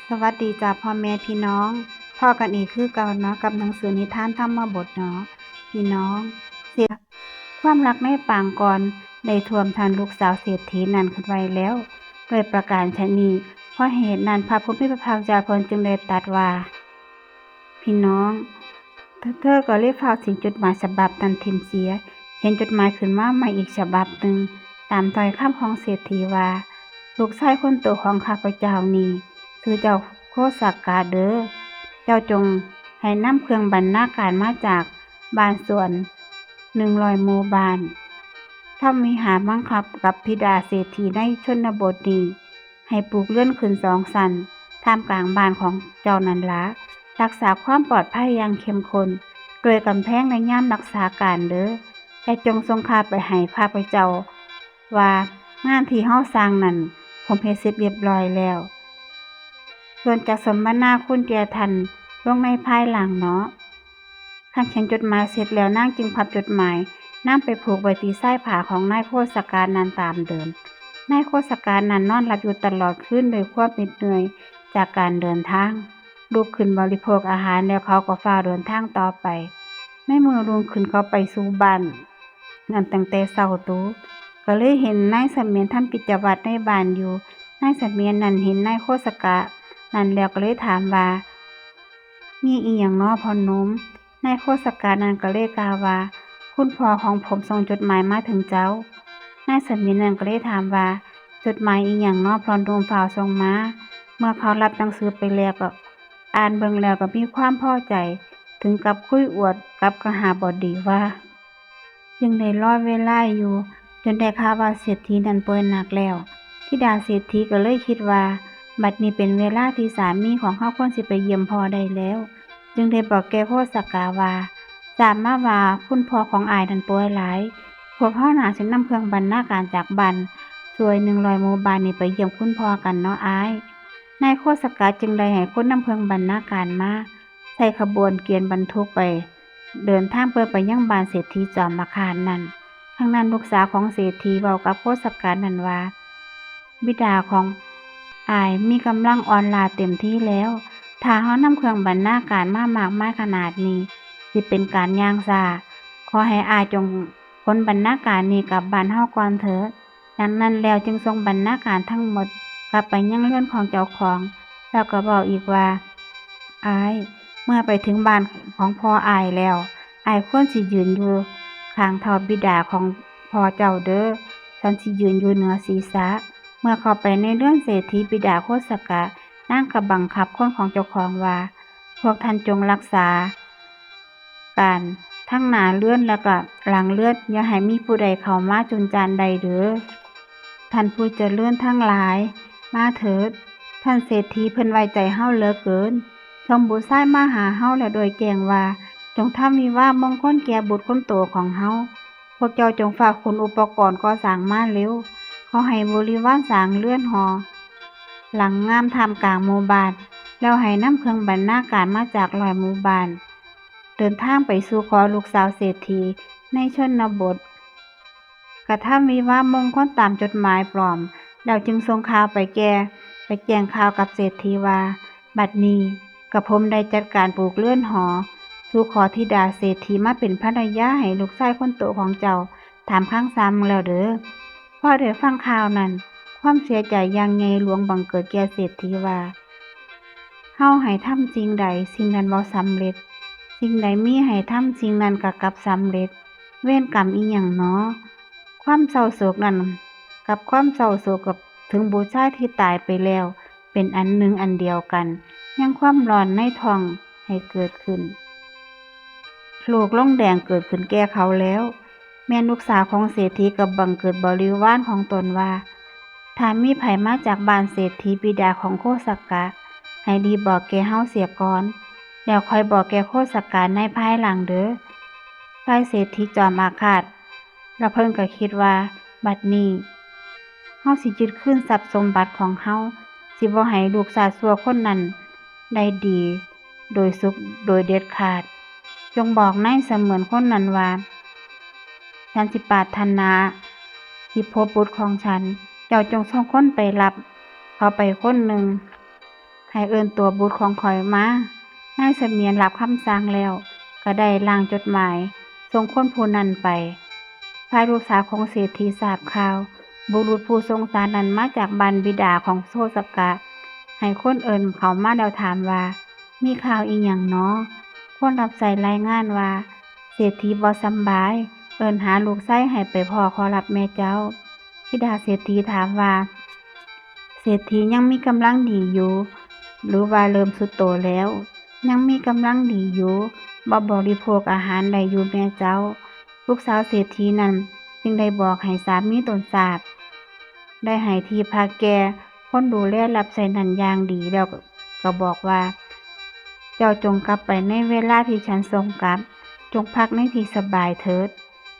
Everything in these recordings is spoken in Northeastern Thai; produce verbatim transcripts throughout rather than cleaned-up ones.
สวัสดีจ้าพ่อแม่พี่น้อง พ้อกันอีกคือเก่าเนาะ กับหนังสือนิทานธรรมบทเนาะพี่น้อง เศรษฐ ความรักในปางก่อนได้ท่วมทันลูกสาวเศรษฐีนั้นขึ้นไว้แล้ว ด้วยประการฉะนี้ เพราะเหตุนั้นพระผู้มีพระภาคเจ้าเพิ่นจึงได้ตรัสว่า พี่น้อง เธอ เธอก็เลยฟ้าวทิ้งจดหมายฉบับนั้นถิ่มเสีย เขียนจดหมายขึ้นมาใหม่อีกฉบับหนึ่ง ตามถ้อยคำของเศรษฐีว่า ลูกชายคนโตของข้าพเจ้านี้ ชื่อเจ้าโคสักกะเด้อ เจ้าจงให้นำเครื่องบรรณาการมาจากบ้านสวนหนึ่งร้อยหมู่บ้าน ทำวิหารบังคับกับธิดาเศรษฐีในชนบทนี้ ให้ปลูกเรือนขึ้นสองชั้น ท่ามกลางบ้านของเจ้านั่นละ รักษาความปลอดภัยอย่างเข้มข้น ด้วยกำแพงและยามรักษาการเด้อ และจงส่งข่าวไปให้ข้าพเจ้า ว่างานที่เฮาสร้างนั่น ผมเฮ็ดเสร็จเรียบร้อยแล้ว ส่วนจะสมนาคุณแก่ท่านลงในภายหลังเนาะ คันเขียนจดหมายเสร็จแล้วนางจึงพับจดหมาย นำไปผูกไว้ที่ชายผ้าของนายโคสกานั้นตามเดิม นายโคสกานั้นนอนหลับอยู่ตลอดคืนด้วยความเหน็ดเหนื่อยจากการเดินทาง ลุกขึ้นบริโภคอาหารแล้วเขาก็ฟ้าวเดินทางต่อไป ในมื้อรุ่งขึ้นเขาไปสู่บ้านนั้นตั้งแต่เช้าตรู่ ก็เลยเห็นนายเสมียนทำกิจวัตรในบ้านอยู่ นายเสมียนนั้นเห็นนายโคสกะนั้นแล้วก็เลยถามว่า มีอีหยังน้อพ่อหนุ่ม นายโคสกะนั้นก็เลยกล่าวว่า คุณพ่อของผมส่งจดหมายมาถึงเจ้า นายเสมียนนั้นก็เลยถามว่า จดหมายอีหยังน้อพ่อหนุ่มฟ้าวส่งมา เมื่อเขารับหนังสือไปแล้วก็อ่านเบิ่งแล้วก็มีความพอใจ ถึงกับคุยอวดกับกหบดีว่า จึงได้รอเวลาอยู่ จนได้ข่าวว่าเศรษฐีนั้นป่วยหนักแล้ว ธิดาเศรษฐีก็เลยคิดว่า บัดนี้เป็นเวลาที่สามีของเฮาควรสิไปเยี่ยมพ่อได้แล้ว จึงได้บอกแก่โคสกาว่า ทราบมาว่าคุณพ่อของอ้ายนั้นป่วยหลาย พวกเฮาน่าสินำเครื่องบรรณาการจากบ้านสวยหนึ่งร้อยหมู่บ้านนี้ไปเยี่ยมคุณพ่อกันเนาะอ้าย นายโคสกาจึงได้ให้คนนำเครื่องบรรณาการมา ใส่ขบวนเกวียนบรรทุกไป เดินทางเพื่อไปยังบ้านเศรษฐีจอมอาฆาตนั้น ครั้งนั้นลูกสาวของเศรษฐีเว้ากับโคสกานั้นว่า บิดาของอ้ายมีกำลังอ่อนล้าเต็มที่แล้ว ถ้าเฮานำเครื่องบรรณาการมามากมายขนาดนี้ สิเป็นการย่างช้า ขอให้อ้ายจงขนบรรณาการนี้กลับบ้านเฮาก่อนเถิด ดังนั้นแล้วจึงส่งบรรณาการทั้งหมดกลับไปยังเรือนของเจ้าของ แล้วก็เว้าอีกว่า อ้าย เมื่อไปถึงบ้านของพ่ออ้ายแล้ว อ้ายควรสิยืนอยู่ข้างเท้าบิดาของพ่อเจ้าเด้อ ฉันสิยืนอยู่เหนือศีรษะ เมื่อเข้าไปในเรือนเศรษฐีบิดาโคสกะ นางก็บังคับคนของเจ้าของว่า พวกท่านจงรักษา การทั้งหน้าเรือนแล้วก็หลังเรือน อย่าให้มีผู้ใดเข้ามาจุนจานได้เด้อ ท่านผู้เจริญทั้งหลาย มาเถิด ท่านเศรษฐีเพิ่นไว้ใจเฮาเหลือเกิน ส่งบุตรชายมาหาเฮาแล้วโดยแจ้งว่า จงทำวิวาห์มงคลแก่บุตรคนโตของเฮา พวกเจ้าจงฟ้าวขนอุปกรณ์ก่อสร้างมาเร็ว ขอให้บริวารสร้างเรือนหอ หลังงามท่ามกลางหมู่บ้าน แล้วให้นำเครื่องบรรณาการมาจากร้อยหมู่บ้าน เดินทางไปสู่ขอลูกสาวเศรษฐีในชนบท กระทำวิวาห์มงคลตามจดหมายปลอม แล้วจึงส่งข่าวไปแก่ ไปแจ้งข่าวกับเศรษฐีว่า บัดนี้กระผมได้จัดการปลูกเรือนหอ สู่ขอธิดาเศรษฐีมาเป็นภรรยาให้ลูกชายคนโตของเจ้า ตามคำสั่งแล้วเด้อ พอได้ฟังข่าวนั้น ความเสียใจอย่างใหญ่หลวงบังเกิดแก่เศรษฐีว่า เฮาให้ทำสิ่งใดสิ่งนั้นบ่สำเร็จ สิ่งใดมีให้ทำสิ่งนั้นก็กลับสำเร็จ เวรกรรมอีหยังหนอ ความเศร้าโศกนั้น กับความเศร้าโศกกับถึงบุตรชายที่ตายไปแล้ว เป็นอันหนึ่งอันเดียวกัน ยังความร้อนในท้องให้เกิดขึ้น โรคลงแดงเกิดขึ้นแก่เขาแล้ว แม่นลูกสาวของเศรษฐีก็บังเกิดบริวารของตนว่า ถ้ามีไผมาจากบ้านเศรษฐีบิดาของโคสกะ ให้รีบบอกแก่เฮาเสียก่อน แล้วค่อยบอกแก่โคสกะในภายหลังเด้อ ฝ่ายเศรษฐีจอมอาฆาต แล้วเพิ่นก็คิดว่า บัดนี้ เฮาสิยึดคืนทรัพย์สมบัติของเฮา สิบ่ให้ลูกชาติชั่วคนนั้นได้ดี โดยสุขโดยเด็ดขาด จงบอกนายเสมียนคนนั้นว่า ฉันสิปรารถนา สิพบบุตรของฉัน เจ้าจงส่งคนไปรับเขาไปคนหนึ่ง ให้เอิ้นตัวบุตรของข้อยมา นายเสมียนรับคำสั่งแล้ว ก็ได้ร่างจดหมาย ส่งคนผู้นั้นไป ฝ่ายลูกสาวของเศรษฐีทราบข่าว บุรุษผู้ส่งสารนั้นมาจากบ้านบิดาของโชสกะ ให้คนเอิ้นเขามาแล้วถามว่า มีข่าวอีหยังหนอ คนรับใช้รายงานว่า เศรษฐีบ่สำบาย เอิ้นหาลูกชายให้ไปพ้อขอรับแม่เจ้า ธิดาเศรษฐีถามว่า เศรษฐียังมีกำลังดีอยู่ หรือว่าเริ่มทรุดโทรมแล้ว ยังมีกำลังดีอยู่ บ่บริโภคอาหารได้อยู่แม่เจ้า ลูกสาวเศรษฐีนั้นจึงได้บอกให้สามีตนทราบ ได้ให้ที่พักแก่คนดูแลรับใช้นั้นอย่างดี แล้วก็บอกว่า เจ้าจงกลับไปในเวลาที่ฉันส่งกลับ จงพักในที่สบายเถิด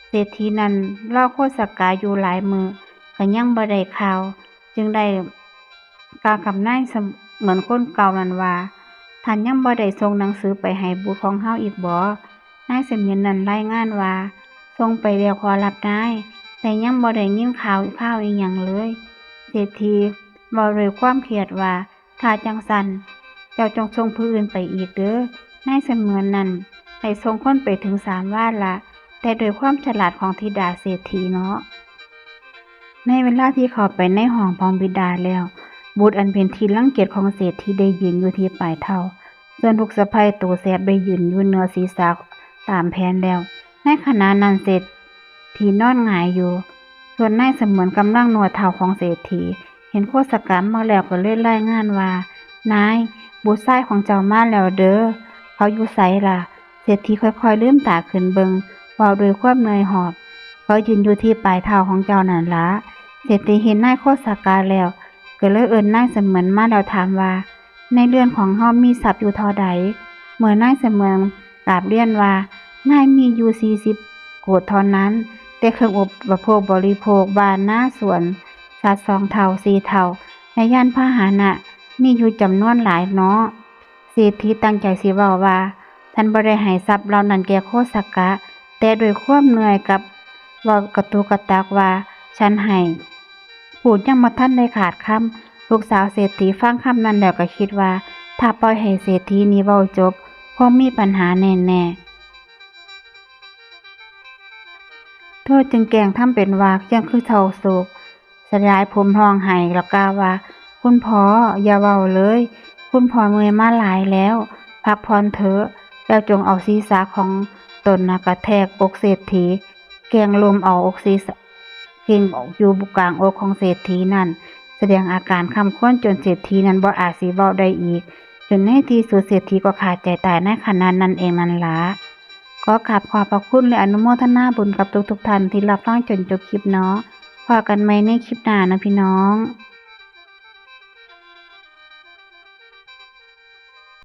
เศรษฐีนั้นรอโคสกะอยู่หลายมื้อ ก็ยังบ่ได้ข่าว จึงได้กล่าวกับนายเสมือนคนเก่านั้นว่า ท่านยังบ่ได้ส่งหนังสือไปให้บุตรของเฮาอีกบ่ นายเสมียนนั้นรายงานว่า ส่งไปแล้วขอรับนาย แต่ยังบ่ได้ยินข่าวข่าวอีหยังเลย เศรษฐีเว้าด้วยความเครียดว่า ถ้าจั่งซั้น เจ้าจงส่งผู้อื่นไปอีกเด้อ นายเสมียนนั้นได้ส่งคนไปถึงสามวาทละ แต่ด้วยความฉลาดของธิดาเศรษฐีเนาะ ในเวลาที่เข้าไปในห้องของบิดาแล้ว บุตรอันเป็นที่รังเกียจของเศรษฐีได้ยืนอยู่ที่ปลายเท้า ส่วนลูกสะใภ้โตแสบได้ยืนอยู่เหนือศีรษะตามแผนแล้ว ในขณะนั้นเศรษฐีนอนหงายอยู่ ส่วนนายเสมียนกำลังนวดเท้าของเศรษฐี เห็นโคสกะมาแล้วก็เลยรายงานว่า นาย บุตรชายของเจ้ามาแล้วเด้อ เขาอยู่ไสล่ะ เศรษฐีค่อยๆลืมตาขึ้นเบิ่ง เว้าด้วยความเหนื่อยหอบ เขายืนอยู่ที่ปลายเท้าของเจ้านั่นละ เศรษฐีเห็นนายโคสกะแล้ว ก็เลยเอิ้นนายเสมียนมาแล้วถามว่า ในเรือนของเฮามีทรัพย์อยู่เท่าใด เมื่อนายเสมียนกราบเรียนว่า นายมีอยู่สี่สิบโกดเท่านั้น แต่เครื่องอุปโภคบริโภค บ้านนาสวน สัตว์สองเฒ่าสี่เฒ่า และยานพาหนะ มีอยู่จำนวนหลายเนาะ เศรษฐีตั้งใจสิเว้าว่า ท่านบ่ได้ให้ทรัพย์เหล่านั้นแก่โคสกะ แต่ด้วยความเหนื่อยกับเว้ากระตุกกระตักว่า ฉันให้ พูดยังบ่ทันได้ขาดคำ ลูกสาวเศรษฐีฟังคำนั้นแล้วก็คิดว่า ถ้าปล่อยให้เศรษฐีนี่เว้าจบ คงมีปัญหาแน่ๆ เธอจึงแกล้งทำเป็นว่ายังคือเศร้าโศก สยายผมร้องไห้แล้วกล่าวว่า คุณพ่ออย่าเว้าเลย คุณพ่อเมื่อยมาหลายแล้ว พักผ่อนเถอะ แล้วจงเอาศีรษะของตนนะกระแทกอกเศรษฐี แกล้งล้มเอาอกศีรษะ เก่งออกอยู่กลางอกของเศรษฐีนั่น แสดงอาการคร่ำครวญจนเศรษฐีนั้นบ่อาจสิเว้าได้อีก จนในที่สุดเศรษฐีก็ขาดใจตายในขณะนั้นเองนั่นละ ขอกราบขอบพระคุณและอนุโมทนาบุญกับทุกๆท่านที่รับฟังจนจบคลิปเนาะ พบกันใหม่ในคลิปหน้านะพี่น้อง